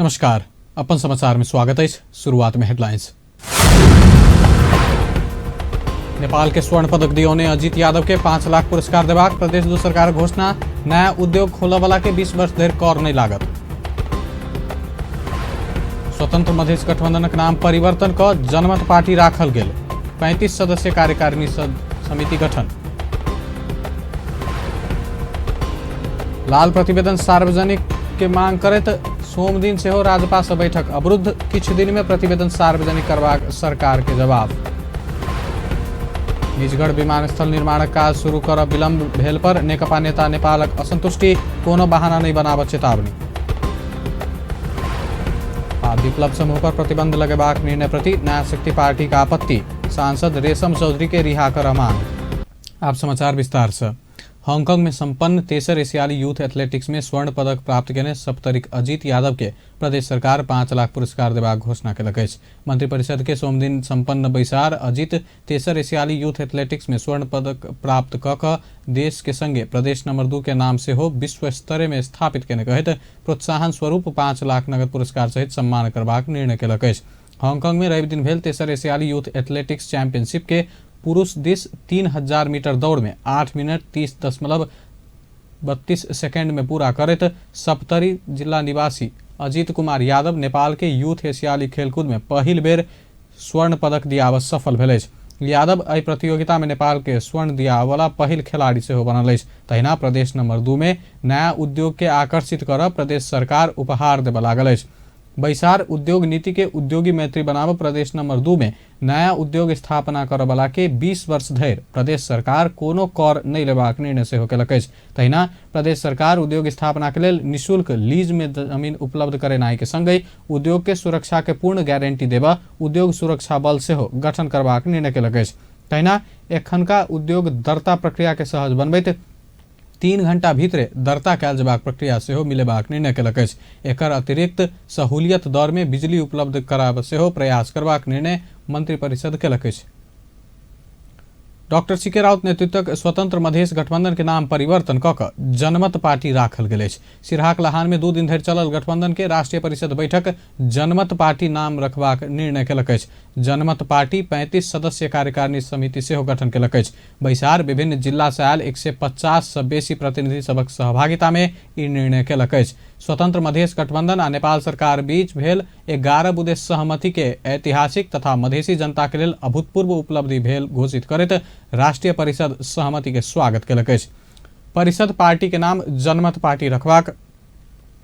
नमस्कार, अपन समाचार में स्वागत है। शुरुआत में हेडलाइंस। नेपाल के स्वर्ण पदक दियौने अजीत यादव के 5 लाख पुरस्कार देबाक प्रदेश दू सरकार घोषणा। नया उद्योग खोलऽ वाला के 20 वर्ष धरि कर नहि लागत। स्वतंत्र मधेश गठबंधनक नाम परिवर्तन क जनमत पार्टी राखल गेल। 35 सदस्य कार्यकारिणी समिति गठन। लाल प्रतिवेदन सार्वजनिक के मांग करैत सोमदिन सेहो राजपा से बैठक अवरुद्ध। किछु दिन में प्रतिवेदन सार्वजनिक करबाक सरकार के जवाब। निजगढ़ विमानस्थल निर्माणक काज शुरू करब विलंब भेल पर नेकपा नेता नेपालक असंतुष्टि, कोनो बहाना नहि बनाबऽ चेतावनी। आ विप्लव समूह पर प्रतिबंध लगेबाक निर्णय प्रति नया शक्ति पार्टी का आपत्ति, सांसद रेशम चौधरी के रिहा कर मांग। आप समाचार विस्तार से। हांगकांग में संपन्न तेसर एशियाली यूथ एथलेटिक्स में स्वर्ण पदक प्राप्त केने सप्तरीक अजीत यादव के प्रदेश सरकार 5 लाख पुरस्कार देबाक घोषणा केलक अछि। मंत्रिपरिषद के सोमदिन संपन्न बैसार अजीत तेसर एशियाली यूथ एथलेटिक्स में स्वर्ण पदक प्राप्त क कऽ देश के संगे प्रदेश नंबर 2 के नाम सेहो विश्व स्तरे में स्थापित केने कहैत प्रोत्साहन स्वरूप 5 लाख नगद पुरस्कार सहित सम्मान करबाक निर्णय केलक अछि। हांगकांग में रवि दिन भेल तेसर एशियाली यूथ एथलेटिक्स चैंपियनशिप के पुरुष दिस 3000 मीटर दौड़ में 8 मिनट 30.32 सेकेंड में पूरा करैत सप्तरी जिला निवासी अजीत कुमार यादव नेपाल के यूथ एशियाली खेलकूद में पहिल बेर स्वर्ण पदक दियाबऽ सफल भेल अछि। यादव एहि प्रतियोगिता में नेपाल के स्वर्ण दियाबऽवला पहिल खिलाड़ी सेहो बनल अछि। तहिना प्रदेश नंबर 2 में नया उद्योग के आकर्षित करऽ प्रदेश सरकार उपहार देबऽ लागल अछि। बैसार उद्योग नीति के उद्योगी मैत्री बनाबऽ प्रदेश नंबर 2 में नया उद्योग स्थापना करऽवला के 20 वर्ष धरि प्रदेश सरकार कोनो कर नहि लेबाक निर्णय सेहो केलक अछि। तहिना प्रदेश सरकार उद्योग स्थापना के लेल निःशुल्क लीज में जमीन उपलब्ध करेनाइ के संगहि उद्योग के सुरक्षा के पूर्ण गारंटी देबऽ उद्योग सुरक्षा बल सेहो गठन करबाक निर्णय केलक अछि। तहिना एखनका उद्योग दर्ता प्रक्रिया के सहज बनबैत 3 घंटा भीतरे दर्ता कयल जेबाक प्रक्रिया सेहो मिलेबाक निर्णय केलक अछि। एकर अतिरिक्त सहूलियत दर में बिजली उपलब्ध कराब सेहो प्रयास करबाक निर्णय मंत्रिपरिषद केलक अछि। डॉक्टर सी के राउत नेतृत्वक स्वतंत्र मधेश गठबंधन के नाम परिवर्तन क कऽ जनमत पार्टी राखल गेल अछि। सिरहाक लहान में 2 दिन धरि चलल गठबंधन के राष्ट्रीय परिषद बैठक जनमत पार्टी नाम रखबाक निर्णय केलक अछि। जनमत पार्टी 35 सदस्य कार्यकारिणी समिति सेहो गठन केलक अछि। बैसार विभिन्न जिला से आयल 150 से बेसी प्रतिनिधि सभक सहभागिता में ई निर्णय केलक अछि। स्वतंत्र मधेश गठबंधन आ नेपाल सरकार बीच भेल 11 बुँदे सहमति के ऐतिहासिक तथा मधेसी जनता के लेल अभूतपूर्व उपलब्धि भेल घोषित करैत राष्ट्रीय परिषद सहमति के स्वागत केलक अछि। परिषद पार्टी के नाम जनमत पार्टी रखबाक,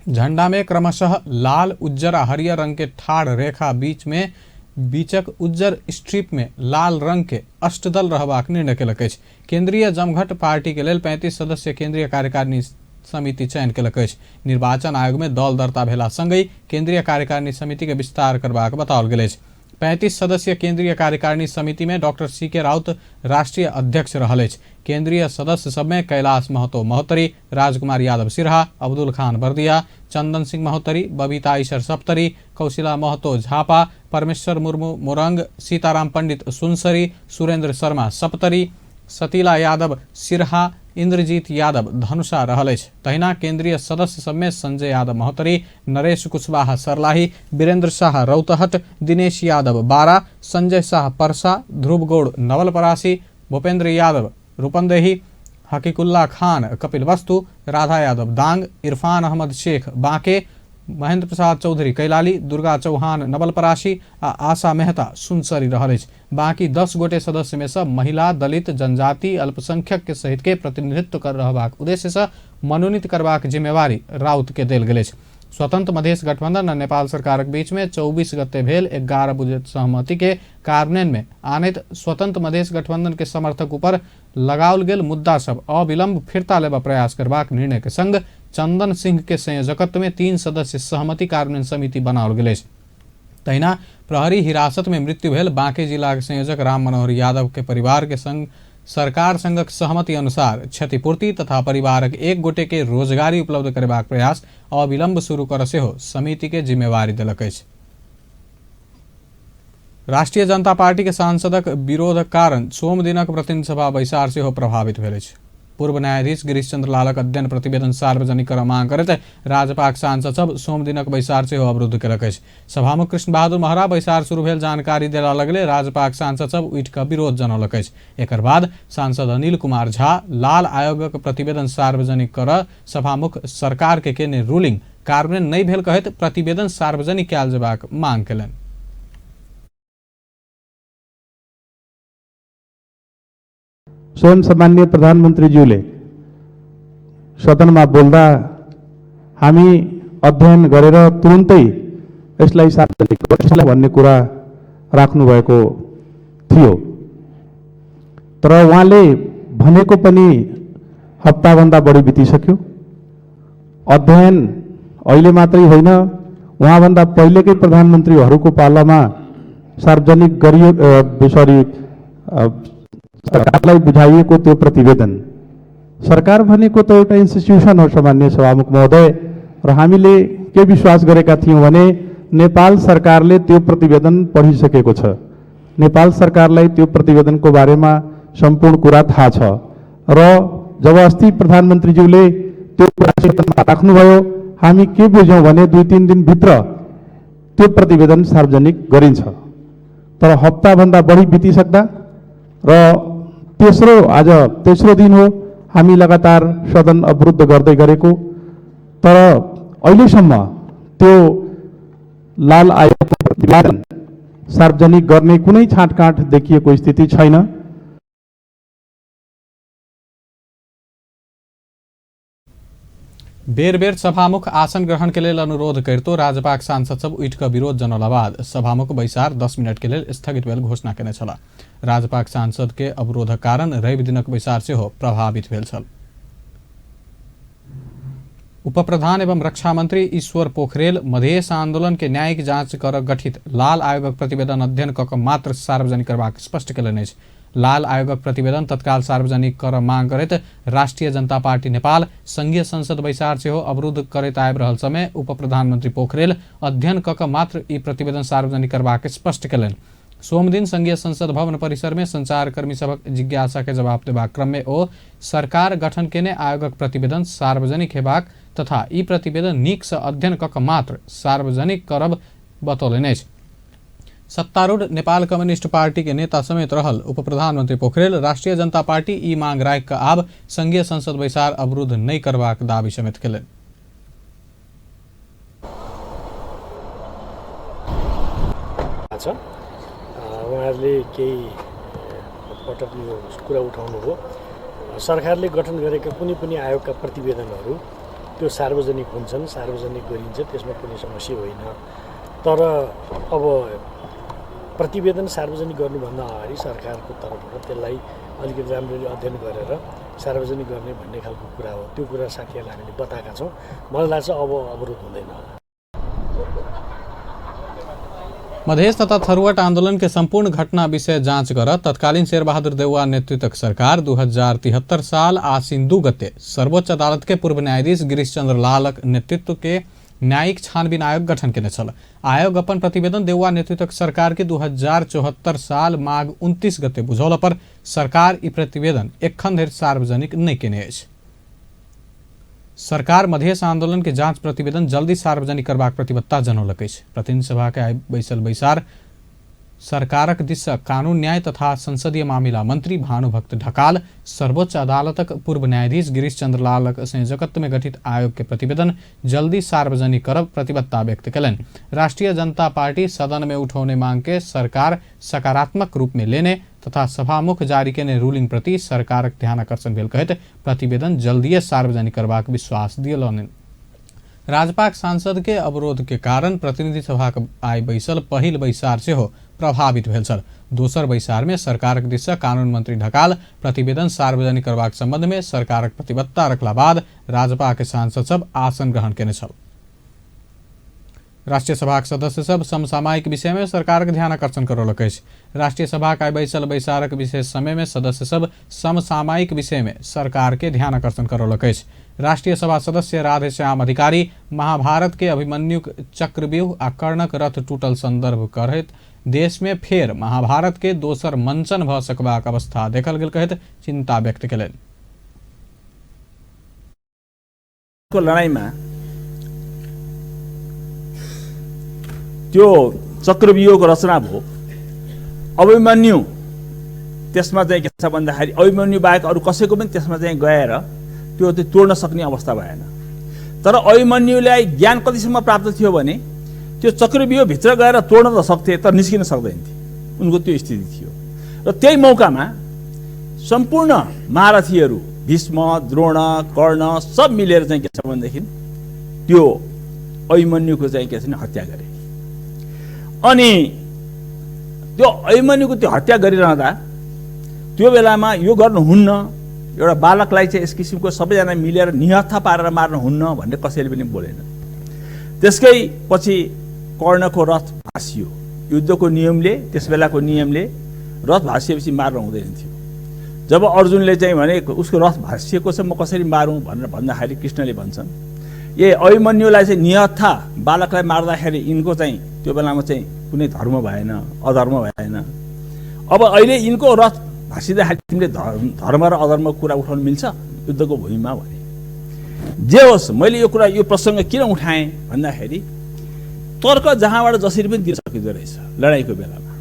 झंडा में क्रमशः लाल, उज्जर आ हरियर रंग के ठाढ़ रेखा बीच में बीचक उज्जर स्ट्रिप में लाल रंग के अष्टदल रहबाक निर्णय केलक अछि। केंद्रीय जमघट पार्टी के लेल 35 सदस्य केंद्रीय कार्यकारिणी समिति चयन केलक अछि। निर्वाचन आयोग में दल दर्ता भेला संगहि केंद्रीय कार्यकारिणी समिति के विस्तार करबाक बताओल गेल अछि। 35 सदस्यीय केंद्रीय कार्यकारिणी समिति में डॉक्टर सी के राउत राष्ट्रीय अध्यक्ष रहल अछि। केंद्रीय सदस्य सब में कैलाश महतो महोत्तरी, राजकुमार यादव सिरहा, अब्दुल खान बर्दिया, चंदन सिंह महोत्तरी, बबीता ईशर सप्तरी, कौशिला महतो झापा, परमेश्वर मुर्मू मोरंग, सीताराम पंडित सुनसरी, सुरेंद्र शर्मा सप्तरी, सतीला यादव सिरहा, इंद्रजीत यादव धनुषा रहल अछि। तहिना केंद्रीय सदस्य सब में संजय यादव महोत्तरी, नरेश कुशवाहा सरलाही, वीरेंद्र शाह रौतहट, दिनेश यादव बारा, संजय शाह परसा, ध्रुव गौड़ नवलपरासी, भूपेंद्र यादव रूपंदेही, हकीकुल्ला खान कपिलवस्तु, राधा यादव दांग, इरफान अहमद शेख बांके, महेंद्र प्रसाद चौधरी कैलाली, दुर्गा चौहान नवलपरासी आ आशा मेहता सुनसरी रहल अछि। बाकी 10 गोटे सदस्य में से महिला, दलित, जनजाति, अल्पसंख्यक के सहित के प्रतिनिधित्व कर रहबाक उद्देश्य से मनोनीत करबाक जिम्मेवारी राउत के देल गेल अछि। स्वतंत्र मधेश गठबंधन आ नेपाल सरकारक बीच में 24 गते भेल 11 बुँदे सहमति के कार्यान्वयन में आनैत स्वतंत्र मधेश गठबंधन के समर्थक ऊपर लगाओल गेल मुद्दा सब अविलंब फिर्ता लेबऽ प्रयास करबाक निर्णय के संग चंदन सिंह के संयोजकत्व में 3 सदस्य सहमति कार्यान्वयन समिति बनाओल गेल अछि। तहिना प्रहरी हिरासत में मृत्यु भेल बांके जिला के संयोजक राम मनोहर यादव के परिवार के संग सरकार संगक सहमति अनुसार क्षतिपूर्ति तथा परिवारक 1 गोटे के रोजगारी उपलब्ध करेबाक प्रयास अविलंब शुरू कर सेहो समिति के जिम्मेवारी देलक अछि। राष्ट्रीय जनता पार्टी के सांसदक विरोधक कारण सोम दिनक प्रतिनिधि सभा बैसार सेहो प्रभावित भेल अछि। पूर्व न्यायाधीश गिरीश चंद्र लालक अध्ययन प्रतिवेदन सार्वजनिक कर मांग करैत राजपाक सांसद सब सोमदिनक बैसार सेहो अवरुद्ध केलक अछि। सभामुख कृष्ण बहादुर महरा बैसार शुरू भेल जानकारी देला लगले राजपाक सांसद सब उठि कऽ विरोध जनौलक अछि। एकर बाद सांसद अनिल कुमार झा लाल आयोगक प्रतिवेदन सार्वजनिक कर सभामुख सरकार के केने रूलिंग कार्यान्वयन नहि भेल कहैत प्रतिवेदन सार्वजनिक कयल जेबाक मांग केलनि। स्वयं सम्माननीय प्रधानमन्त्रीज्यूले सदनमा बोल्दा हामी अध्ययन गरेर तुरुन्तै यसलाई सार्वजनिक गर्छौँ भन्ने कुरा राख्नुभएको थियो, तर उहाँले भनेको पनि हप्ताभन्दा बढी बितिसक्यो। अध्ययन अहिले मात्रै होइन, उहाँभन्दा पहिलेकै प्रधानमन्त्रीहरूको पालामा सार्वजनिक गरियो सरी सरकारलाई बुझाइएको त्यो प्रतिवेदन, सरकार भनेको त एउटा इन्स्टिट्युसन हो सम्माननीय सभामुख महोदय, र हामीले के विश्वास गरेका थियौँ भने नेपाल सरकारले त्यो प्रतिवेदन पढिसकेको छ, नेपाल सरकारलाई त्यो प्रतिवेदनको बारेमा सम्पूर्ण कुरा थाहा छ। र जब अस्ति प्रधानमन्त्रीज्यूले त्यो कुरा सदनमा राख्नुभयो, हामी के बुझ्यौँ भने 2-3 दिनभित्र त्यो प्रतिवेदन सार्वजनिक गरिन्छ। तर हप्ताभन्दा बढी बितिसक्दा र आज तेस्रो दिन हो हामी लगातार सदन अवरुद्ध गर्दै गरेको, तर अहिलेसम्म त्यो लाल आयोगको प्रतिवेदन सार्वजनिक गर्ने कुनै छाँटकाँट देखिएको स्थिति छैन। बेर बेर सभामुख आसन ग्रहण के लेल अनुरोध करितो राजपाक सांसद सब उठि कऽ विरोध जनौला बाद सभामुख बैसार 10 मिनट के लेल स्थगित भेल घोषणा केने छलाह। राजपाक सांसद के अवरोधक कारण रवि दिनक बैसार सेहो प्रभावित भेल छल। उपप्रधान एवं रक्षा मंत्री ईश्वर पोखरेल मधेश आंदोलन के न्यायिक जांच कर गठित लाल आयोगक प्रतिवेदन अध्ययन कऽ मात्र सार्वजनिक करबाक स्पष्ट केलनि अछि। लाल आयोगक प्रतिवेदन तत्काल सार्वजनिक कर मांग करैत राष्ट्रिय जनता पार्टी नेपाल संघीय संसद बैसार सेहो अवरुद्ध करैत आबि रहल समय उप प्रधानमंत्री पोखरेल अध्ययन कऽ मात्र ई प्रतिवेदन सार्वजनिक करबाक स्पष्ट केलनि। सोमदिन संघीय संसद भवन परिसर में संचारकर्मी सभक जिज्ञासा के जवाब देबाक क्रम में ओ सरकार गठन केने आयोगक प्रतिवेदन सार्वजनिक हेबाक तथा ई प्रतिवेदन नीक से अध्ययन कऽ मात्र सार्वजनिक करब बतौलनि अछि। सत्तारूढ़ नेपाल कम्युनिस्ट पार्टी के नेता समेत रहल उप प्रधानमंत्री पोखरेल राष्ट्रीय जनता पार्टी ई मांग राखि कऽ आब संघीय संसद बैसार अवरुद्ध नहि करबाक दावी समेत केलनि। उहाँहरूले केही पटक यो कुरा उठाउनुभयो। सरकारले गठन गरेका कुनै पनि आयोगका प्रतिवेदनहरू त्यो सार्वजनिक हुन्छन्, सार्वजनिक गरिन्छ, त्यसमा कुनै समस्या होइन। तर अब प्रतिवेदन सार्वजनिक गर्नुभन्दा अगाडि सरकारको तर्फबाट त्यसलाई अलिकति राम्ररी अध्ययन गरेर सार्वजनिक गर्ने भन्ने खालको कुरा हो। त्यो कुरा साथीहरूलाई हामीले बताएका छौँ। मलाई लाग्छ अब अवरोध हुँदैन होला। मधेश तथा थरुवट आंदोलन के संपूर्ण घटना विषय जांच कर तत्कालीन शेरबहादुर देउवा नेतृत्वक सरकार 2073 साल आसिन 2 गते सर्वोच्च अदालत के पूर्व न्यायाधीश गिरीश चंद्र लालक नेतृत्व के न्यायिक छानबीन आयोग गठन केने छल। आयोग अपन प्रतिवेदन देउवा नेतृत्वक सरकार के 2074 साल माघ 29 गते बुझौला पर सरकार ई प्रतिवेदन एखन धरि सार्वजनिक नहि केने अछि। सरकार मधेश आंदोलन के जांच प्रतिवेदन जल्दी सार्वजनिक करबाक प्रतिबद्धता जनौलक अछि। प्रतिनिधि सभा के आइ बैसल बैसार सरकारक दिस सँ कानून न्याय तथा संसदीय मामिला मंत्री भानुभक्त ढकाल सर्वोच्च अदालतक पूर्व न्यायाधीश गिरीश चंद्र लालक संयोजकत्व में गठित आयोग के प्रतिवेदन जल्दी सार्वजनिक करब प्रतिबद्धता व्यक्त केलनि। राष्ट्रीय जनता पार्टी सदन में उठौने मांग के सरकार सकारात्मक रूप में लेने तथा सभामुख जारी केने रूलिंग प्रति सरकारक ध्यानाकर्षण भेल कहैत प्रतिवेदन जल्दिए सार्वजनिक करबाक विश्वास दियौलनि। राजपाक सांसद के अवरोध के कारण प्रतिनिधि सभाक आइ बैसल पहिल बैसार सेहो प्रभावित भेल छल। दोसर बैसार में सरकारक दिस सँ कानून मंत्री ढकाल प्रतिवेदन सार्वजनिक करबाक संबंध में सरकारक प्रतिबद्धता रखला बाद राजपा के सांसद सब आसन ग्रहण केने छल। राष्ट्रीय सभाक सदस्य सब समसामयिक विषय में सरकारक ध्यान आकर्षण करौलक अछि। राष्ट्रीय सभाक आइ बैसल बैसारक विशेष समय में सदस्य सब समसामयिक विषय में सरकार के ध्यान आकर्षण करौलक अछि। राष्ट्रीय सभा सदस्य राधेश्याम अधिकारी महाभारत के अभिमन्युक चक्रव्यूह आ कर्णक रथ टूटल संदर्भ करैत देश में फेर महाभारत के दोसर मंचन भ सकबाक अवस्था देखल गेल कहैत चिंता व्यक्त केलनि। को लडाइँमा त्यो चक्रव्यूहको रचना भयो। अभिमन्यु त्यसमा चाहिँ के छ भन्दाखेरि अभिमन्यु बाहेक अरू कसैको पनि त्यसमा चाहिँ गएर त्यो चाहिँ तोड्न सक्ने अवस्था भएन। तर अभिमन्युलाई ज्ञान कतिसम्म प्राप्त थियो भने त्यो चक्रव्यूहभित्र गएर तोड्न त सक्थे तर निस्किन सक्दैन थिए, उनको त्यो स्थिति थियो। र त्यही मौकामा सम्पूर्ण महारथीहरू भीष्म, द्रोण, कर्ण सब मिलेर चाहिँ के छ भनेदेखि त्यो अभिमन्युको चाहिँ के छ भने हत्या गरे। अनि त्यो अभिमन्युको त्यो हत्या गरिरहँदा त्यो बेलामा यो गर्नुहुन्न, एउटा बालकलाई चाहिँ यस किसिमको सबैजना मिलेर निहत्था पारेर मार्नुहुन्न भन्ने कसैले पनि बोलेन। त्यसकै पछि कर्णको रथ भाँसियो। युद्धको नियमले, त्यस बेलाको नियमले रथ भाँसिएपछि मार्नु हुँदैन थियो। जब अर्जुनले चाहिँ भने उसको रथ भाँसिएको छ म कसरी मारौँ भनेर भन्दाखेरि कृष्णले भन्छन् ए अभिमन्युलाई चाहिँ निहत्था बालकलाई मार्दाखेरि यिनको चाहिँ त्यो बेलामा चाहिँ कुनै धर्म भएन, अधर्म भएन। अब अहिले यिनको रथ भाँसिँदाखेरि तिमीले धर्म र अधर्मको कुरा उठाउनु मिल्छ युद्धको भूमिमा भने। जे होस्, मैले यो कुरा, यो प्रसङ्ग किन उठाएँ भन्दाखेरि तर्क जहाँबाट जसरी पनि दिन सकिँदो रहेछ लडाइँको बेलामा।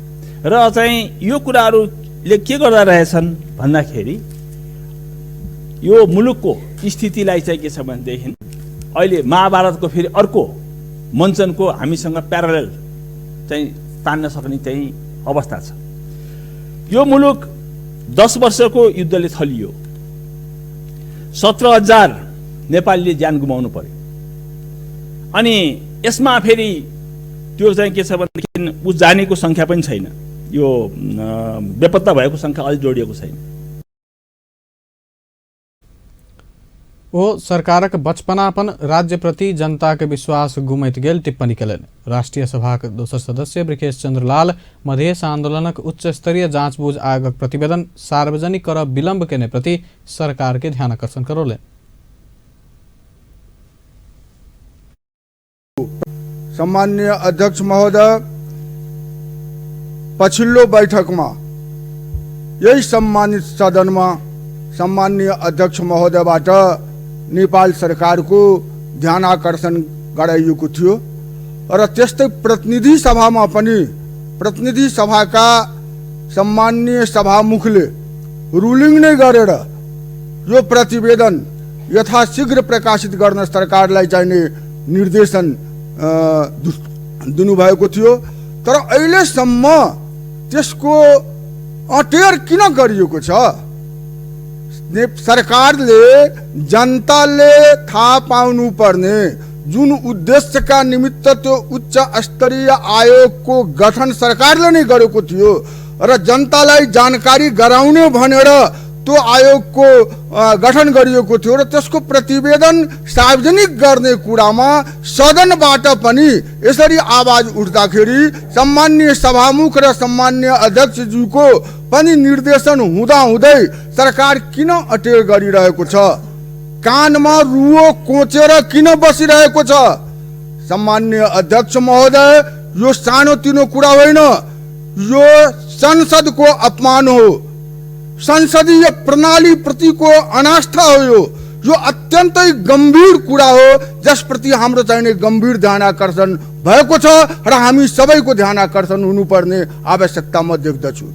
र चाहिँ यो कुराहरूले के गर्दा रहेछन् भन्दाखेरि यो मुलुकको स्थितिलाई चाहिँ के छ भनेदेखि अहिले महाभारतको फेरि अर्को मञ्चनको हामीसँग प्यारालल चाहिँ तान्न सक्ने चाहिँ अवस्था छ। यो मुलुक 10 वर्षको युद्धले थलियो, 17,000 नेपालीले ज्यान गुमाउनु पर्यो। अनि यसमा फेरि त्यो चाहिँ के छ भनेदेखि ऊ जानेको सङ्ख्या पनि छैन, यो बेपत्ता भएको सङ्ख्या अझ जोडिएको छैन। ओ सरकारक बचपनापन राज्यप्रति जनताके विश्वास गुमैत गेल टिप्पणी केलनि। राष्ट्रिय सभाक दोसर सदस्य ब्रिकेश चंद्र लाल मधेश आंदोलनक उच्च स्तरीय जाँचबूझ आयोगक प्रतिवेदन सार्वजनिक कर विलंब केने प्रति सरकार के ध्यान आकर्षण करौलनि। सम्माननीय अध्यक्ष महोदय, पछिल्लो बैठकमा यही सम्मानित सदनमा सम्माननीय अध्यक्ष महोदयबाट नेपाल सरकारको ध्यान आकर्षण गराइएको थियो र त्यस्तै प्रतिनिधि सभामा पनि प्रतिनिधि सभाका सम्माननीय सभामुखले रुलिङ नै गरेर यो प्रतिवेदन यथाशीघ्र प्रकाशित गर्न सरकारलाई चाहिने निर्देशन दिनुभएको थियो। तर अहिलेसम्म त्यसको अटेर किन गरिएको छ? सरकारले जनताले थाहा पाउनु पर्ने जुन उद्देश्यका निमित्त त्यो उच्च स्तरीय आयोगको गठन सरकारले नै गरेको थियो र जनतालाई जानकारी गराउने भनेर त्यो आयोगको गठन गरिएको थियो र त्यसको प्रतिवेदन सार्वजनिक गर्ने कुरामा सदनबाट पनि यसरी आवाज उठ्दाखेरि सम्माननीय सभामुख र सम्माननीय अध्यक्षज्यूको पनि निर्देशन हुँदाहुँदै सरकार किन अटेर गरिरहेको छ? कानमा रुओ कोचेर किन बसिरहेको छ? सम्माननीय अध्यक्ष महोदय, यो सानोतिनो कुरा होइन, यो संसदको अपमान हो, संसदीय प्रणाली प्रतिको अनास्था हो। यो अत्यन्तै गम्भीर कुरा हो जसप्रति हाम्रो चाहिने गम्भीर ध्यान आकर्षण भएको छ र हामी सबैको ध्यान आकर्षण हुनुपर्ने आवश्यकता म देख्दछु।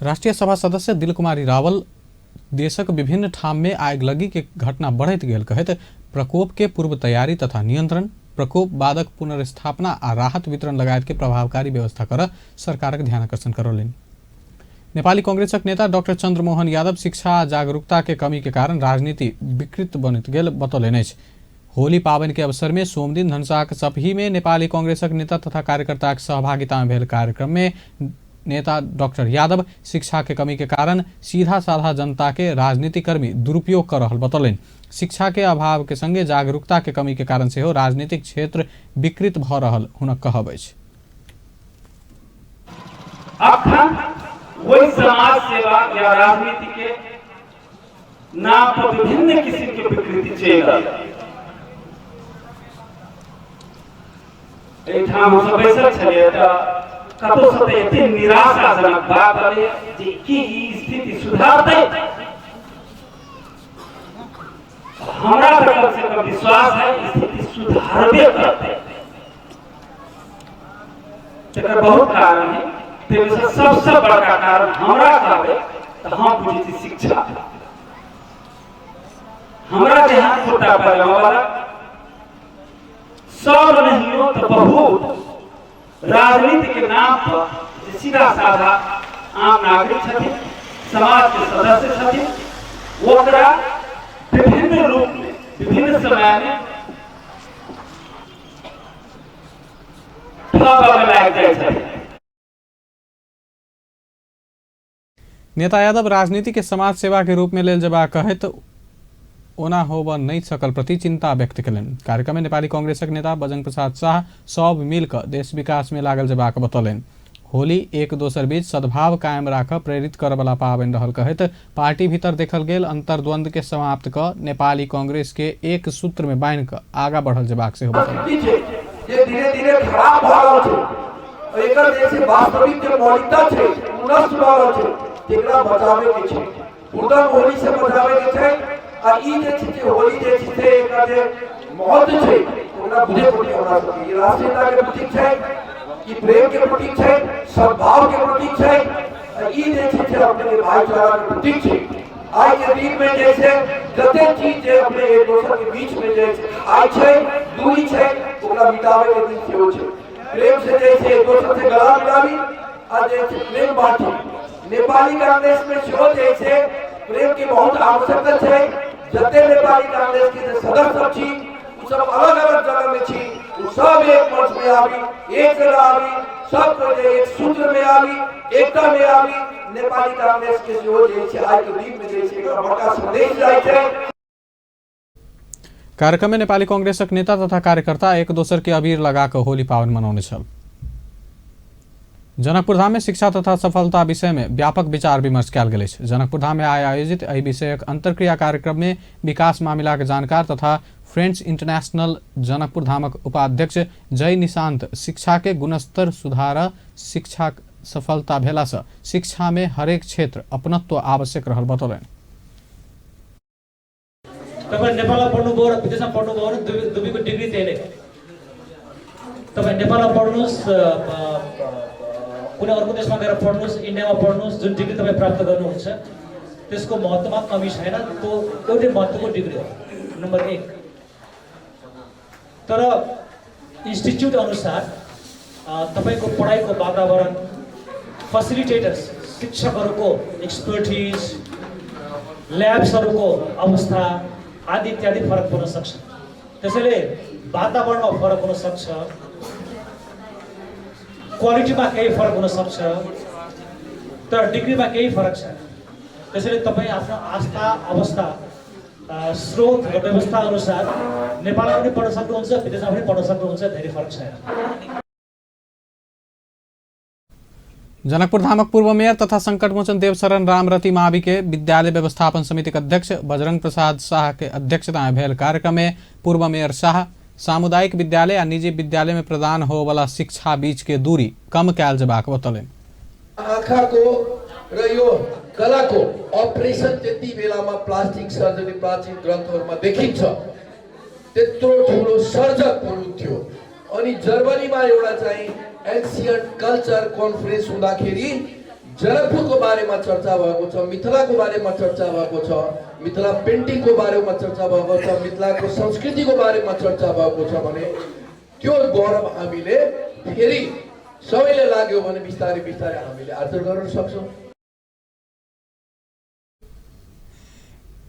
राष्ट्रिय सभा सदस्य दिलकुमारी रावल देशक विभिन्न ठाम में आगलगी के घटना बढ़ैत गेल कहैत प्रकोप के पूर्व तैयारी तथा नियंत्रण, प्रकोप बादक पुनर्स्थापना आ राहत वितरण लगायत के प्रभावकारी व्यवस्था कर सरकारक ध्यान आकर्षण करौलनि। नेपाली कांग्रेसक नेता डॉक्टर चंद्रमोहन यादव शिक्षा जागरूकता के कमी के कारण राजनीति विकृत बनैत गेल बतौलनि अछि। होली पाबनि के अवसर में सोमदिन धनसाक सपही में नेपाली कांग्रेसक नेता तथा कार्यकर्ताक सहभागिता में भेल कार्यक्रम में नेता डॉक्टर यादव शिक्षा के कमी के कारण सीधा साधा जनता के राजनीतिकर्मी दुरुपयोग कर रहल बतौलनि। शिक्षा के अभाव के संगे जागरूकता के कमी के कारण सेहो राजनीतिक क्षेत्र विकृत भ रहल हुनक कहब अछि। अखन वही समाज सेवा या राजनीति के नाम पर विभिन्न किस्म के विकृति चलि रहल। एहिठाम हमसब बैसल छलियै तऽ कतौसँ तऽ एते निराशाजनक बात अबैए जे की ई स्थिति सुधारतै। हमरा तऽ कम से कम विश्वास है स्थिति सुधारबे करतै। तकर बहुत कारण है, ताहिमे से सबसँ बड़का कारण हमरा कहबै तऽ हम बुझै छी शिक्षा। हमरा जे हाथ छोटा वाला सब नहियो तऽ बहुत राजनीति के नाम पर जे सीधा साधा आम नागरिक छथिन, समाज के सदस्य छथिन, ओकरा विभिन्न रूप में विभिन्न समय में ठगऽ लागि जाइ छथिन। नेता यादव राजनीति के समाज सेवा के रूप में लेल जेबाक कहैत ओना होबऽ नहि सकल प्रति चिंता व्यक्त केलनि। कार्यक्रम में नेपाली कांग्रेसक नेता बजरंग प्रसाद शाह सब मिल कऽ देश विकास में लागल जेबाक बतौलनि। होली एक दोसर बीच सद्भाव कायम राखऽ प्रेरित करऽ वाला पाबनि रहल कहैत पार्टी भीतर देखल गेल अंतर्द्वंद के समाप्त कऽ नेपाली कांग्रेस के एक सूत्र में बान्हि कऽ आगा बढ़ल जेबाक सेहो बतौलनि। स्थिति छै जे धीरे धीरे खराब भऽ रहल छै, एकर जे छै वास्तविक जे मौलिकता छै ओ नष्ट भऽ रहल छै, तेकरा बचाबै के छै, उर्दम होली से बचाबै के छै। आ ई जे छै जे होली जे छै से एकर जे महत्व छै ओकरा बुझे पड़तै हमरा सबके। ई राष्ट्रीयता के प्रतीक छै, ई प्रेम के प्रतीक छै, सद्भाव के प्रतीक छै, आ ई जे छै से अपने के भाईचारा के प्रतीक छै। आइ के दिन में जे छै जते चीज जे अपने एक दोसर के बीच में जे छै खाइ छै, दूरी छै, ओकरा मिटाबै के दिन सेहो छै। प्रेम से जे छै एक दोसर से गला मिलाबी आ जे छै प्रेम बांटी। नेपाली कांग्रेस में सेहो जे छै प्रेम के बहुत आवश्यकता छै। जते नेपाली कांग्रेस के जे सदस्य सब छी उ सब अलग अलग जगह में छी, उ सब एक मंच में आबी, एक जगह आबी, सब कोई जे एक सूत्र में आबी, एकता में आबी। नेपाली कांग्रेस के सेहो जे छै आइ के दिन में जे छै एकरा बड़का संदेश जाइ छै। कार्यक्रम में नेपाली कांग्रेसक नेता तथा कार्यकर्ता एक दोसर के अबीर लगा कऽ होली पाबनि मनौने छल। जनकपुर धाम में शिक्षा तथा सफलता विषय में व्यापक विचार विमर्श कयल गेल अछि। जनकपुर धाम में आइ आयोजित एहि विषयक अंतर्क्रिया कार्यक्रम में विकास मामिलाक जानकार तथा फ्रेंड्स इंटरनेशनल जनकपुर धामक उपाध्यक्ष जय निशांत शिक्षा के गुणस्तर सुधार शिक्षाक सफलता भेला सँ शिक्षा में हरेक क्षेत्र अपनत्व आवश्यक रहल बतौलनि। तपाईँ नेपालमा पढ्नुभयो र विदेशमा पढ्नुभयो भने दुवैको डिग्री त्यही नै हो। तपाईँ नेपालमा पढ्नुहोस्, कुनै अर्को देशमा गएर पढ्नुहोस्, इन्डियामा पढ्नुहोस्, जुन डिग्री तपाईँ प्राप्त गर्नुहुन्छ त्यसको महत्त्वमा कमी छैन, त्यो एउटै महत्त्वको डिग्री हो, नम्बर एक। तर इन्स्टिच्युट अनुसार तपाईँको पढाइको वातावरण, फेसिलिटेटर्स, शिक्षकहरूको एक्सपर्टिज, ल्याब्सहरूको अवस्था आदि इत्यादि फरक पर्न सक्छ। त्यसैले वातावरणमा फरक हुन सक्छ, क्वालिटीमा केही फरक हुन सक्छ, तर डिग्रीमा केही फरक छैन। त्यसैले तपाईँ आफ्नो आस्था, अवस्था, स्रोत र व्यवस्था अनुसार नेपालमा पनि पढ्न सक्नुहुन्छ, विदेशमा पनि पढ्न सक्नुहुन्छ, धेरै फरक छैन। जनकपुर धामक पूर्व मेयर तथा संकटमोचन देवशरण रामरति मावि के विद्यालय व्यवस्थापन समिति के अध्यक्ष बजरंग प्रसाद शाह के अध्यक्षता में भेल कार्यक्रम में पूर्व मेयर शाह सामुदायिक विद्यालय आ निजी विद्यालय में प्रदान होवला शिक्षा बीच के दूरी कम कयल जेबाक बतौलनि। आँखाको र यो गलाको अपरेसन त्यति बेलामा प्लास्टिक सर्जरी प्राचीन ग्रन्थहरूमा देखिन्छ, त्यत्रो ठुलो सर्जक हुनुहुन्थ्यो। अनि जर्मनीमा एउटा चाहिँ एन्सियन्ट कल्चर कन्फरेन्स हुँदाखेरि जनकपुरको बारेमा चर्चा भएको छ, मिथिलाको बारेमा चर्चा भएको छ, मिथिला पेन्टिङको बारेमा चर्चा भएको छ, मिथिलाको संस्कृतिको बारेमा चर्चा भएको छ भने त्यो गौरव हामीले फेरि सबैले लाग्यो भने बिस्तारै बिस्तारै हामीले आर्जन गर्न सक्छौँ।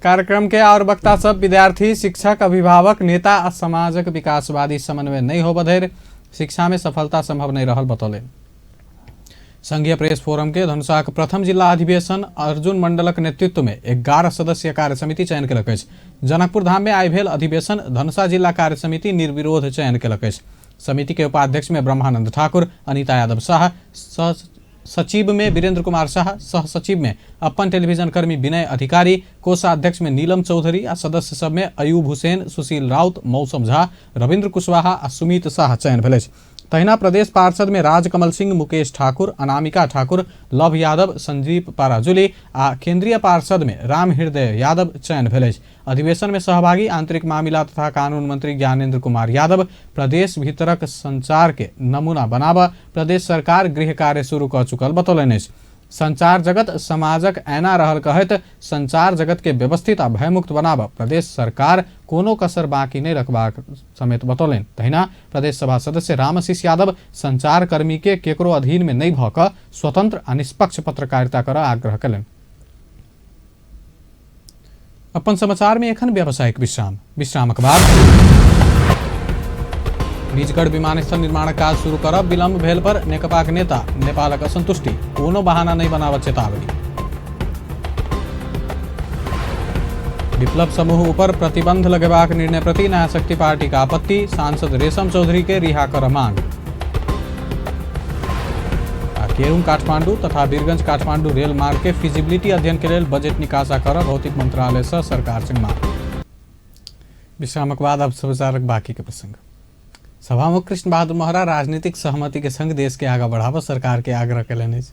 कार्यक्रम के और वक्ता सब विद्यार्थी, शिक्षक, अभिभावक, नेता आ समाजक विकासवादी समन्वय नहीं होबऽ धरि शिक्षा में सफलता संभव नहीं रहल बतौलनि। संघीय प्रेस फोरम के धनुषाक प्रथम जिला अधिवेशन अर्जुन मंडलक नेतृत्व में 11 सदस्यीय कार्य समिति चयन केलक अछि। जनकपुर धाम में आइ भेल अधिवेशन धनुषा जिला कार्य समिति निर्विरोध चयन केलक अछि। समिति के उपाध्यक्ष में ब्रह्मानंद ठाकुर, अनिता यादव शाह, सचिव में वीरेंद्र कुमार शाह, सह सचिव में अपन टेलीविजन कर्मी विनय अधिकारी, कोषाध्यक्ष में नीलम चौधरी आ सदस्य सब में अयूब हुसैन, सुशील राउत, मौसम झा, रविंद्र कुशवाहा आ सुमित शाह चयन भेल अछि। तहिना प्रदेश पार्षद में राजकमल सिंह, मुकेश ठाकुर, अनामिका ठाकुर, लव यादव, संजीव पराजुली आ केंद्रीय पार्षद में राम हृदय यादव चयन भेल अछि। अधिवेशन में सहभागी आंतरिक मामिला तथा कानून मंत्री ज्ञानेन्द्र कुमार यादव प्रदेश भीतरक संचार के नमूना बनाबऽ प्रदेश सरकार गृह कार्य शुरू कऽ चुकल बतौलनि अछि। संचार जगत समाजक ऐना रहल कहैत संचार जगत के व्यवस्थित आ भयमुक्त बनाबऽ प्रदेश सरकार कोनो कसर बाकी नहि रखबाक समेत बतौलनि। तहिना प्रदेश सभा सदस्य रामशीष यादव संचार कर्मी के केकरो अधीन में नहि भऽ कऽ स्वतंत्र आ निष्पक्ष पत्रकारिता करऽ आग्रह कयलनि। अपन समाचार में एखन व्यावसायिक विश्राम। विश्रामक बाद निजगढ़ विमानस्थल निर्माण काज शुरू करब विलंब भेल पर नेकपाक नेता नेपालक असंतुष्टि, कोनो बहाना नहीं बनाबऽ चेतावनी। विप्लव समूह ऊपर प्रतिबंध लगेबाक निर्णय प्रति नया शक्ति पार्टी का आपत्ति, सांसद रेशम चौधरी के रिहा कर मांग। केरुंग काठमांडू तथा वीरगंज काठमांडू रेल मार्ग के फिजिबिलिटी अध्ययन के लेल बजट निकासा कर भौतिक मंत्रालय से सरकार से मांग। विश्रामक बाद अब समाचारक बाकी के प्रसंग। सभामुख कृष्ण बहादुर महरा राजनीतिक सहमति के संग देश के आगा बढ़ाबऽ सरकार के आग्रह कयलनि अछि।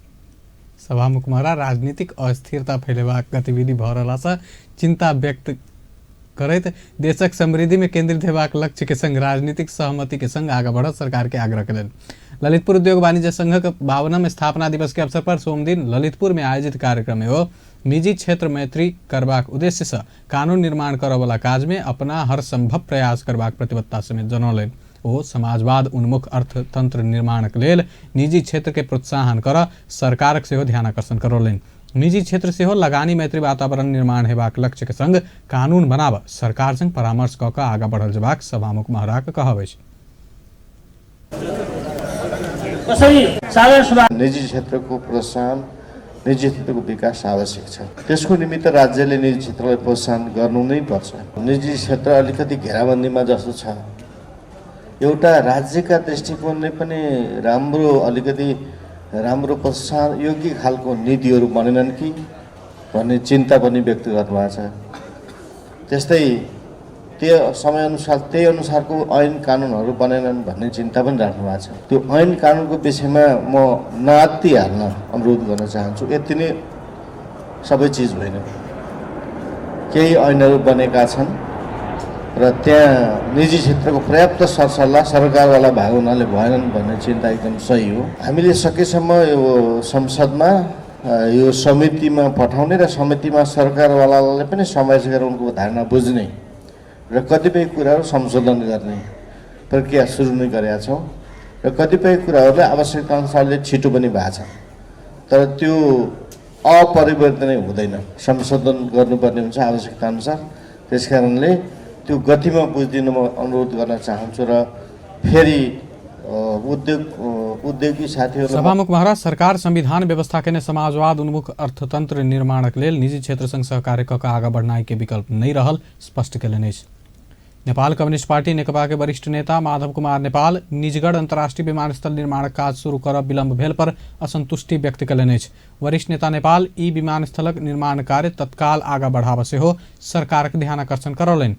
सभामुख महरा राजनीतिक अस्थिरता फैलेबाक गतिविधि भऽ रहलासँ चिंता व्यक्त करैत देशक समृद्धि में केंद्रित हेबाक लक्ष्य के संग राजनीतिक सहमति के संग आगा बढ़त सरकार के आग्रह कयलनि। ललितपुर उद्योग वाणिज्य संघक 52वां स्थापना दिवस के अवसर पर सोमदिन ललितपुर में आयोजित कार्यक्रम में ओ निजी क्षेत्र मैत्री करबाक उद्देश्य से कानून निर्माण करऽवला काज में अपना हर संभव प्रयास करबाक प्रतिबद्धता समेत जनौलनि। ओ समाजवाद उन्मुख अर्थतंत्र निर्माणक लेल निजी क्षेत्र के प्रोत्साहन करऽ सरकारक सेहो ध्यानाकर्षण करौलनि। निजी क्षेत्र सेहो लगानी मैत्री वातावरण निर्माण हेबाक लक्ष्य के संग कानून बनाबऽ सरकार संग परामर्श कऽ कऽ आगा बढ़ल जेबाक सभामुख महराक कहब अछि। निजी क्षेत्रको प्रोत्साहन, निजी क्षेत्रको विकास आवश्यक छ। त्यसको निमित्त राज्यले निजी क्षेत्रलाई प्रोत्साहन गर्नु नै पर्छ। निजी क्षेत्र अलिकति घेराबन्दीमा जस्तो छ। एउटा राज्यका दृष्टिकोणले पनि राम्रो, अलिकति राम्रो प्रोत्साहन योग्य खालको नीतिहरू बनेनन् कि भन्ने चिन्ता पनि व्यक्त गर्नुभएको छ। त्यस्तै त्यो समयअनुसार त्यही अनुसारको ऐन कानुनहरू बनेनन् भन्ने चिन्ता पनि राख्नु भएको छ। त्यो ऐन कानुनको विषयमा म नआत्तिहाल्न अनुरोध गर्न चाहन्छु। यति नै सबै चिज होइन, केही ऐनहरू बनेका छन् र त्यहाँ निजी क्षेत्रको पर्याप्त सरसल्लाह सरकारवाला भाग हुनाले भएनन् भन्ने चिन्ता एकदम सही हो। हामीले सकेसम्म यो संसदमा यो समितिमा पठाउने र समितिमा सरकारवालाले पनि समावेश गरेर उनको धारणा बुझ्ने र कतिपय कुराहरू संशोधन गर्ने प्रक्रिया सुरु नै गरेका छौँ र कतिपय कुराहरूलाई आवश्यकता अनुसारले छिटो पनि भएको छ, तर त्यो अपरिवर्तनै हुँदैन, संशोधन गर्नुपर्ने हुन्छ आवश्यकता अनुसार। त्यस कारणले त्यो गतिमा बुझिदिनु म अनुरोध गर्न चाहन्छु र फेरि उद्योगी साथीहरू। सभामुख महरा सरकार संविधान व्यवस्था के समाजवाद उन्मुख अर्थतंत्र निर्माणक लेल निजी क्षेत्र संग सहकार्य कऽ कऽ आगा बढ़नाइ के विकल्प नहि रहल स्पष्ट कयलनि अछि। नेपाल कम्युनिस्ट पार्टी नेकपा के वरिष्ठ नेता माधव कुमार नेपाल निजगढ़ अंतर्राष्ट्रीय विमानस्थल निर्माणक काज शुरू करब विलंब भेल पर असंतुष्टि व्यक्त कयलनि अछि। वरिष्ठ नेता नेपाल ई विमानस्थलक निर्माण कार्य तत्काल आगा बढ़ाबऽ सेहो सरकारक ध्यानाकर्षण करौलनि।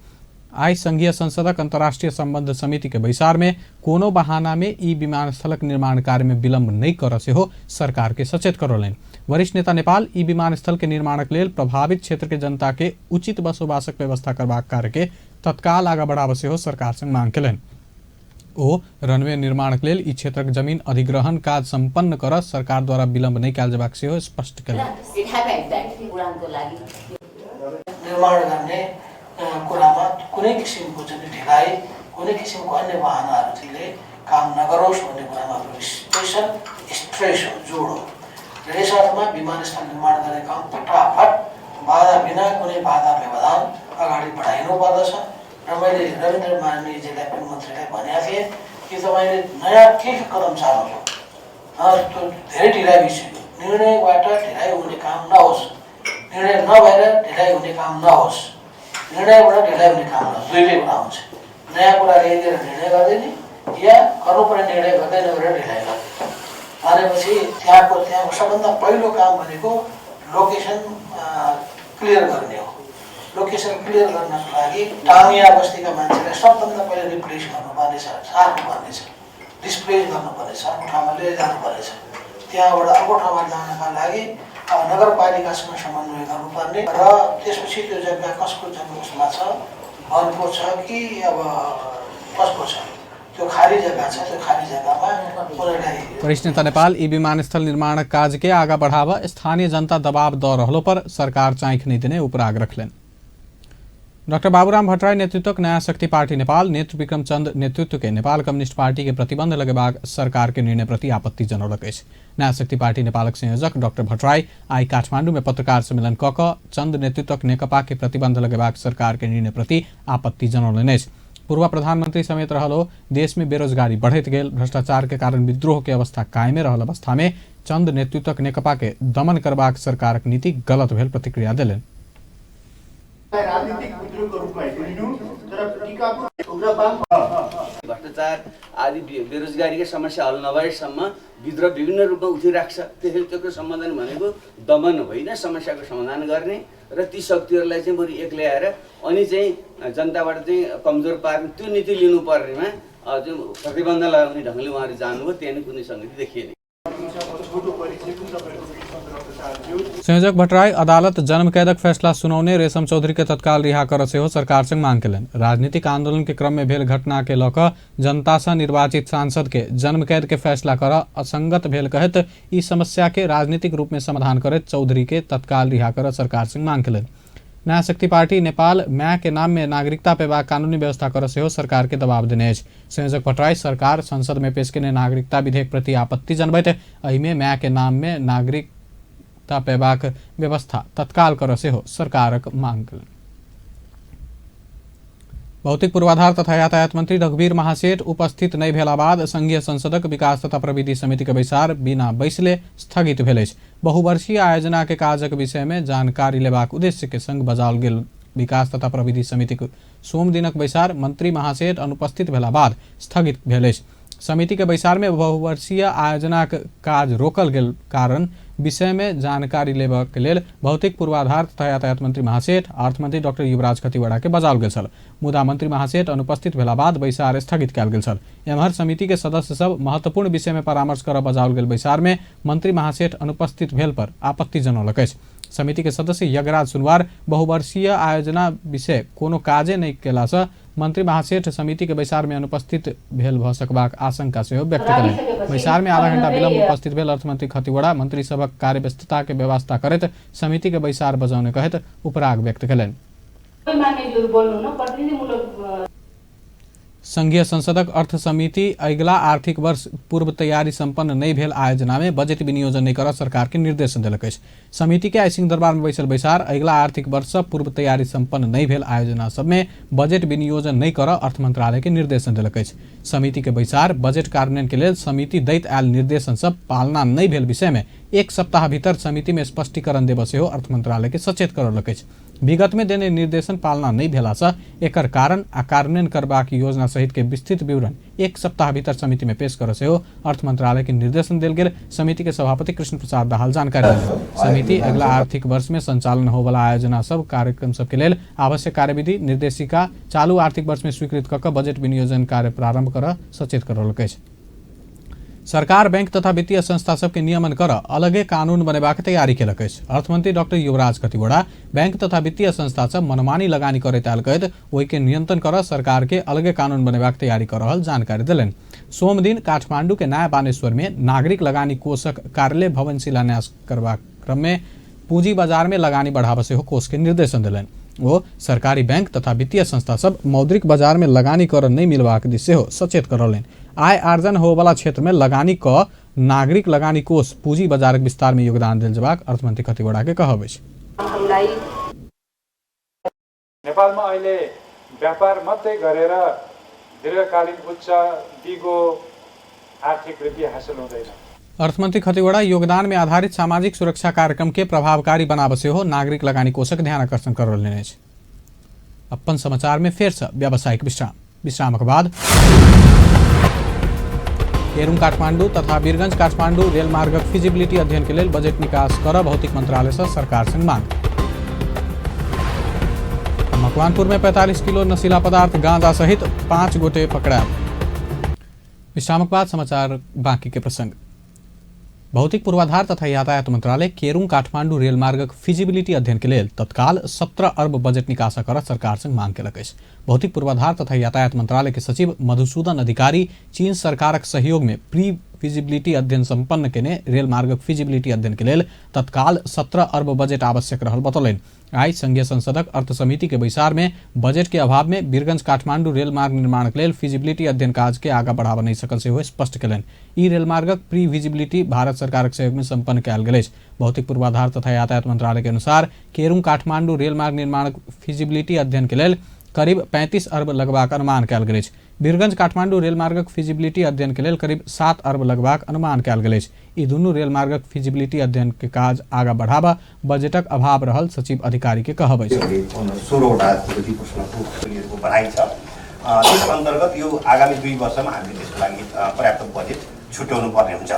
आइ संघीय संसदक अंतर्राष्ट्रीय संबंध समिति के बैसार में कोनो बहाना में ई विमानस्थलक निर्माण कार्य में विलंब नहि करऽ सेहो सरकार के सचेत करौलनि। वरिष्ठ नेता नेपाल ई विमानस्थल के निर्माणक लेल प्रभावित क्षेत्र के जनता के उचित बसोबासक व्यवस्था करबाक कार्य के तत्काल आगा बढ़ाबऽ सेहो सरकार संग मांग कयलनि। ओ रनवे निर्माणक लेल ई क्षेत्रक जमीन अधिग्रहण काज सम्पन्न करऽ सरकार द्वारा विलंब नहि कयल जेबाक सेहो स्पष्ट कयलनि। निर्माण गर्ने कुरामा कुनै किसिमको चाहिँ ढिलाइ, कुनै किसिमको अन्य बहानाहरूले काम नगरोस् भन्ने कुरामा हाम्रो स्पेसल स्ट्रेस हो, जोड हो। र यस अर्थमा विमानस्थल निर्माण गर्ने काम फटाफट बाधा बिना कुनै बाधा व्यवधान अगाडि बढाइनु पर्दछ। र मैले रविन्द्र माननीयजीलाई पनि मन्त्रीलाई भनेको थिएँ कि तपाईँले नयाँ के के कदम चाल्नुभयो, त्यो धेरै ढिलाइ भइसक्यो, निर्णयबाट ढिलाइ हुने काम नहोस्, निर्णय नभएर ढिलाइ हुने काम नहोस्, निर्णयबाट ढिलाइ हुने काम नहोस्, दुईटै कुरा हुन्छ। नयाँ कुरा ल्याइदिएर निर्णय गरिदिने या गर्नुपर्ने निर्णय गर्दै नगरेर ढिलाइ गरिदिने। भनेपछि त्यहाँको सबभन्दा पहिलो काम भनेको लोकेसन क्लियर गर्ने हो। लोकेसन क्लियर गर्नको लागि टाङ्गिया बस्तीका मान्छेलाई सबभन्दा पहिला रिप्लेस गर्नुपर्नेछ, सार्नुपर्नेछ। डिस्प्लेस गर्नुपर्नेछ, अर्को ठाउँमा लिएर जानुपर्नेछ। त्यहाँबाट अर्को ठाउँमा जानका लागि अब नगरपालिकासँग समन्वय गर्नुपर्ने र त्यसपछि त्यो जग्गा कसको उसमा छ, वनको छ कि अब कसको छ, त्यो खाली जग्गा छ, त्यो खाली जग्गामा उनीहरूलाई। वरिष्ठ नेता नेपाल ई विमानस्थल निर्माण काज के आगा बढ़ावा स्थानीय जनता दबाव द रहलो पर सरकार चाँख नहीं देने उपराग रखलेन। डॉक्टर बाबूराम भट्टराई नेतृत्वक नया शक्ति पार्टी नेपाल नेत्र विक्रम चंद नेतृत्व के नेपाल कम्युनिस्ट पार्टी के प्रतिबंध लगेबाक सरकार के निर्णय प्रति आपत्ति जनौलक अछि। नया शक्ति पार्टी नेपालक संयोजक डॉक्टर भट्टराई आई काठमांडू में पत्रकार सम्मेलन क क चंद नेतृत्वक नेकपा के प्रतिबंध लगेबाक सरकार के निर्णय प्रति आपत्ति जनौलनि अछि। पूर्व प्रधानमंत्री समेत रहलो देश में बेरोजगारी बढ़ैत गेल, भ्रष्टाचार के कारण विद्रोह के अवस्था कायमे रहल अवस्था में चंद नेतृत्वक नेकपा के दमन करबाक सरकारक नीति गलत भेल प्रतिक्रिया देलनि। राजनीतिक विद्रोहको रूपमा लिनु तर भ्रष्टाचार आदि बेरोजगारीका समस्या हल नभएसम्म विद्रोह विभिन्न रूपमा उठिराख्छ। त्यसैले त्यसको समाधान भनेको दमन होइन, समस्याको समाधान गर्ने र ती शक्तिहरूलाई चाहिँ बरु एक्ल्याएर अनि चाहिँ जनताबाट चाहिँ कमजोर पार्ने त्यो नीति लिनु पर्नेमा जो प्रतिबन्ध लगाउने ढङ्गले उहाँहरू जानुभयो, त्यहाँ कुनै सङ्गति देखिएन। संयोजक भट्टराई अदालत जन्मकैदक फैसला सुनौने रेशम चौधरी के तत्काल रिहा कर सेहो सरकार संग मांग केलनि। राजनीतिक आंदोलन के क्रम में भेल घटना के लऽ कऽ जनता सँ निर्वाचित सांसद के जन्मकैद के फैसला कर असंगत भेल कहैत ई समस्या के राजनीतिक रूप में समाधान करैत चौधरी के तत्काल रिहा कर सरकार संग मांग केलनि। नया शक्ति पार्टी नेपाल माय के नाम में नागरिकता पेबाक कानूनी व्यवस्था कर सेहो सरकार के दबाव देने अछि। संयोजक भट्टराई सरकार संसद में पेश केने नागरिकता विधेयक प्रति आपत्ति जनबैत एहिमे माय के नाम में नागरिकता पेबाक व्यवस्था तत्काल कर सेहो सरकारक मांग केलनि। भौतिक पूर्वाधार तथा यातायात मंत्री रघुवीर महासेठ उपस्थित नहि भेला बाद संघीय संसदक विकास तथा प्रविधि समिति के बैसार बिना बैसले स्थगित भेल अछि। बहुवर्षीय आयोजना के काजक विषय में जानकारी लेबाक उद्देश्य के संग बजाओल गेल विकास तथा प्रविधि समितिक सोम दिनक बैसार मंत्री महासेठ अनुपस्थित भेला बाद स्थगित भेल अछि। समिति के बैसार में बहुवर्षीय आयोजनाक काज रोकल गेल कारण विषय में जानकारी लेबाक लेल भौतिक पूर्वाधार तथा यातायात मंत्री महासेठ अर्थमंत्री डॉक्टर युवराज खतिवड़ा के बजाओल गेल छल, मुदा मंत्री महासेठ अनुपस्थित भेला बाद बैसार स्थगित कयल गेल छल। एम्हर समिति के सदस्य सब महत्वपूर्ण विषय में परामर्श करऽ बजाओल गेल बैसार में मंत्री महासेठ अनुपस्थित भेल पर आपत्ति जनौलक अछि। समिति के सदस्य यज्ञराज सुनवार बहुवर्षीय आयोजना विषय कोनो काजे नहि केलासँ मंत्री महासेठ समिति के बैसार में अनुपस्थित भेल भऽ सकबाक आशंका सेहो व्यक्त केलनि। बैसार में आधा घंटा विलम्ब उपस्थित भेल अर्थमंत्री खतिवड़ा मंत्री सभक कार्य व्यस्तता के व्यवस्था करैत समिति के बैसार बजाउने कहैत उपराग व्यक्त केलनि। संघीय संसदक अर्थ समिति अगिला आर्थिक वर्ष पूर्व तैयारी संपन्न नहि भेल आयोजना में बजट विनियोजन नहि करऽ सरकार के निर्देशन देलक अछि। समिति के आई सिंहदरबार में बैसल बैसार अगिला आर्थिक वर्ष पूर्व तैयारी संपन्न नहि भेल आयोजना सब में बजट विनियोजन नहि करऽ अर्थ मंत्रालय के निर्देशन देलक अछि। समिति के बैसार बजट कार्यान्वयन के लेल समिति दैत आयल निर्देशन सब पालना नहि भेल विषय में एक सप्ताह भीतर समिति में स्पष्टीकरण देबऽ सेहो अर्थ मंत्रालय के सचेत करौलक अछि। विगत में देने निर्देशन पालना नहीं भेलासँ एकर कारण आ कार्यान्वयन करबाक योजना सहित के विस्तृत विवरण एक सप्ताह भीतर समिति में पेश कर सेहो अर्थ मंत्रालय के निर्देशन देल गेल समिति के सभापति कृष्ण प्रसाद दाहाल जानकारी देलनि। समिति अगिला आर्थिक वर्ष में संचालन होवला आयोजना सब कार्यक्रम सब के लेल आवश्यक कार्यविधि निर्देशिका चालू आर्थिक वर्ष में स्वीकृत कऽ कऽ बजट विनियोजन कार्य प्रारंभ कर सचेत करौलक अछि। सरकार बैंक तथा वित्तीय संस्था सबके नियमन कर अलगे कानून बनेबाक तैयारी केलक अछि। अर्थमंत्री डॉक्टर युवराज खतिवड़ा बैंक तथा वित्तीय संस्था सब मनमानी लगानी करैत आयल कहैत ओहिके नियंत्रण कर सरकार के अलगे कानून बनेबाक तैयारी कर रहल जानकारी देलनि। सोम दिन काठमांडू के नया बानेश्वर में नागरिक लगानी कोषक कार्यालय भवन शिलान्यास करबाक क्रम में पूंजी बाजार में लगानी बढ़ावा सेहो कोष के निर्देशन देलनि। ओ सरकारी बैंक तथा वित्तीय संस्था सब मौद्रिक बाजार में लगानी कर नहि मिलबाक दिस सेहो सचेत करौलनि। आय आर्जन होबऽवला क्षेत्र में लगानी क नागरिक लगानी कोष पूंजी बाजारक विस्तार में योगदान देल जेबाक अर्थमंत्री खतिवड़ा के कहब अछि। नेपालमा अहिले व्यापार मात्रै गरेर दीर्घकालीन उच्च दिगो आर्थिक वृद्धि हासिल हुँदैन। अर्थमंत्री खतिवड़ा योगदान में आधारित सामाजिक सुरक्षा कार्यक्रम के प्रभावकारी बनाबऽ सेहो नागरिक लगानी कोषक ध्यान आकर्षण करौलनि अछि। अपन समाचार में फेर से व्यावसायिक विश्राम, विश्रामक बाद केरुङ काठमाडौँ तथा वीरगंज काठमाडौँ रेल मार्गक फिजिबिलिटी अध्ययन के लेल बजट निकास कर भौतिक मंत्रालय से सरकार संग मांग। मकवानपुर में 45 किलो नशीला पदार्थ गांजा सहित 5 गोटे पकड़ायल। विश्रामक बाद समाचार बाकी के प्रसंग। भौतिक पूर्वाधार तथा यातायात मंत्रालय केरुङ काठमाडौँ रेलमार्गक फिजिबिलिटी अध्ययन के लेल तत्काल 17 अर्ब बजट निकासा कर सरकार संग मांग केलक अछि। भौतिक पूर्वाधार तथा यातायात मंत्रालय के सचिव मधुसूदन अधिकारी चीन सरकारक सहयोग में प्री फिजिबिलिटी अध्ययन सम्पन्न केने रेलमार्गक फिजिबिलिटी अध्ययन के लेल तत्काल 17 अर्ब बजट आवश्यक रहल बतौलनि। आइ संघीय संसदक अर्थ समिति के बैसार में बजट के अभाव में वीरगंज काठमांडू रेलमार्ग निर्माण के लेल फिजिबिलिटी अध्ययन काज के आगा बढ़ावा नहीं सकल सेहो स्पष्ट केलनि। ई रेलमार्गक प्री फिजिबिलिटी भारत सरकारक सहयोग में सम्पन्न कयल गेल अछि। भौतिक पूर्वाधार तथा यातायात मंत्रालय के अनुसार केरुङ काठमांडू रेलमार्ग निर्माण फिजिबिलिटी अध्ययन के लेल करीब 35 अर्ब लगबाक अनुमान कयल गेल अछि। वीरगंज काठमांडू रेलमार्गक फिजिबिलिटी अध्ययन के लेल करीब 7 अर्ब लगबाक अनुमान कयल गेल अछि। ई दुनू रेलमार्गक फिजिबिलिटी अध्ययन के काज आगा बढ़ावा बजटक अभाव रहल सचिव अधिकारी के कहब अछि। 16वटा प्रश्नको भनाइ छ। त्यस अन्तर्गत यो आगामी 2 वर्षमा हामीले त्यसको लागि पर्याप्त बजेट छुट्याउनु पर्ने हुन्छ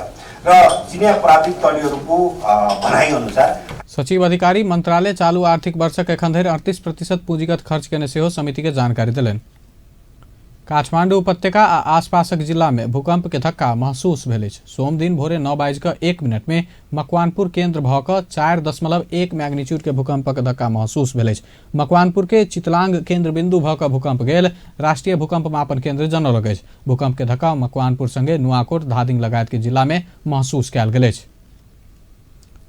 र चिनिया प्राविधिक टोलीहरूको भनाइ अनुसार सचिव अधिकारी मंत्रालय चालू आर्थिक वर्षक एखन धरि 38% पूंजीगत खर्च केने सेहो समिति के जानकारी देलनि। काठमांडू उपत्यका आ आसपासक जिला में भूकंप के धक्का महसूस भेल अछि। सोमदिन भोरे 9:01 में मकवानपुर केंद्र भऽ कऽ 4.1 मैग्नीट्यूड के भूकंपक धक्का महसूस भेल अछि। मकवानपुर के चितलांग केंद्र बिंदु भऽ कऽ भूकंप गेल राष्ट्रीय भूकंप मापन केंद्र जनौलक अछि। भूकंप के धक्का मकवानपुर संगे नुआकोट, धादिङ लगायत के जिला में महसूस कयल गेल अछि।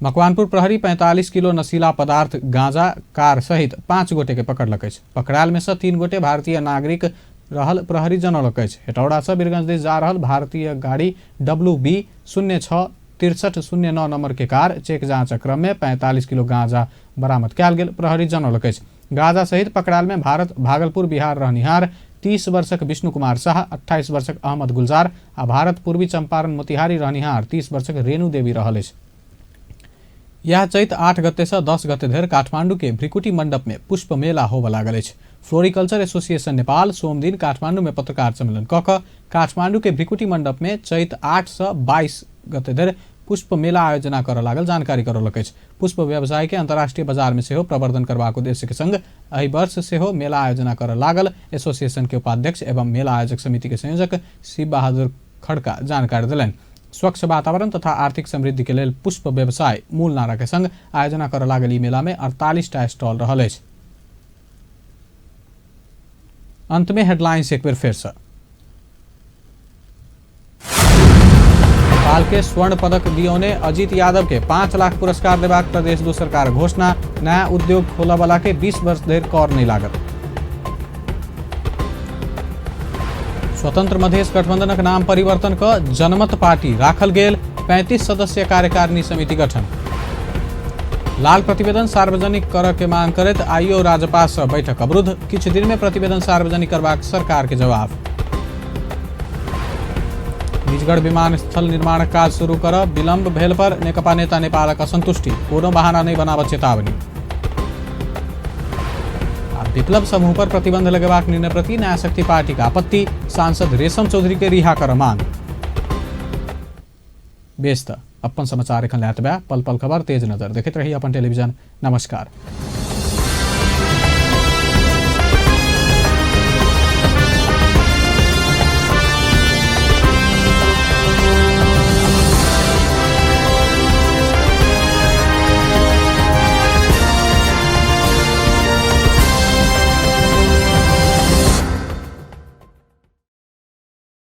मकवानपुर प्रहरी 45 किलो नशीला पदार्थ गांजा कार सहित 5 गोटे के पकड़लक अछि। पकड़ायल में से 3 गोटे भारतीय नागरिक रहल प्रहरी जनौलक अछि। हेटौड़ा से वीरगंज दिस जा रहल भारतीय गाड़ी WB 06 63 09 number के कार चेक जांच क्रम में 45 किलो गांजा बरामद कयल गेल प्रहरी जनौलक अछि। गांजा सहित पकड़ायल में भारत भागलपुर बिहार रहनिहार 30 वर्षक विष्णु कुमार शाह, 28 वर्षक अहमद गुलजार आ भारत पूर्वी चंपारण मोतिहारी रहनिहार 30 वर्षक रेणु देवी रहल अछि। यह चैत 8 गते से 10 गते धरि काठमांडू के भ्रिकुटी मंडप में पुष्प मेला होबय लागल अछि। फ्लोरिकल्चर एसोसिएशन नेपाल सोमदिन काठमांडू में पत्रकार सम्मेलन कऽ कऽ काठमांडू के भ्रिकुटी मंडप में चैत 8 से 22 गते धरि पुष्प मेला आयोजना करय लागल जानकारी करौलक अछि। पुष्प व्यवसाय के अंतर्राष्ट्रीय बाजार में सेहो प्रवर्धन करबाक उद्देश्य के संग एहि वर्ष सेहो मेला आयोजना करय लागल एसोसिएशन के उपाध्यक्ष एवं मेला आयोजक समिति के संयोजक शिव बहादुर खड़का जानकारी देलनि। स्वच्छ वातावरण तथा आर्थिक समृद्धि के लेल पुष्प व्यवसाय मूल नारा के संग आयोजना करय लागल ई मेला में 48टा स्टॉल रहल अछि। अंत में हेडलाइंस एक बेर फेर से। नेपाल के स्वर्ण पदक दियौने अजीत यादव के 5 लाख पुरस्कार देबाक प्रदेश 2 सरकार घोषणा। नया उद्योग खोलऽ वाला के 20 वर्ष धरि कर नहीं लागत। स्वतंत्र मधेश गठबंधनक नाम परिवर्तन क जनमत पार्टी राखल गेल 35 सदस्यीय कार्यकारिणी समिति गठन। लाल प्रतिवेदन सार्वजनिक कर के मांग करैत आइयो राजपा से बैठक अवरुद्ध। किछु दिन में प्रतिवेदन सार्वजनिक करबाक सरकार के जवाब। निजगढ़ विमानस्थल निर्माण काज शुरू कर विलंब भेल पर नेकपा नेता नेपालक असंतुष्टि, कोनो बहाना नहीं बनाबऽ चेतावनी। विप्लव समूह पर प्रतिबंध लगेबाक निर्णय प्रति नया शक्ति पार्टी का आपत्ति, सांसद रेशम चौधरी के रिहा कर मांग। बेस त अपन समाचार एखन लैत बा पल पल खबर तेज नजर देखैत रही अपन टेलीविजन। नमस्कार।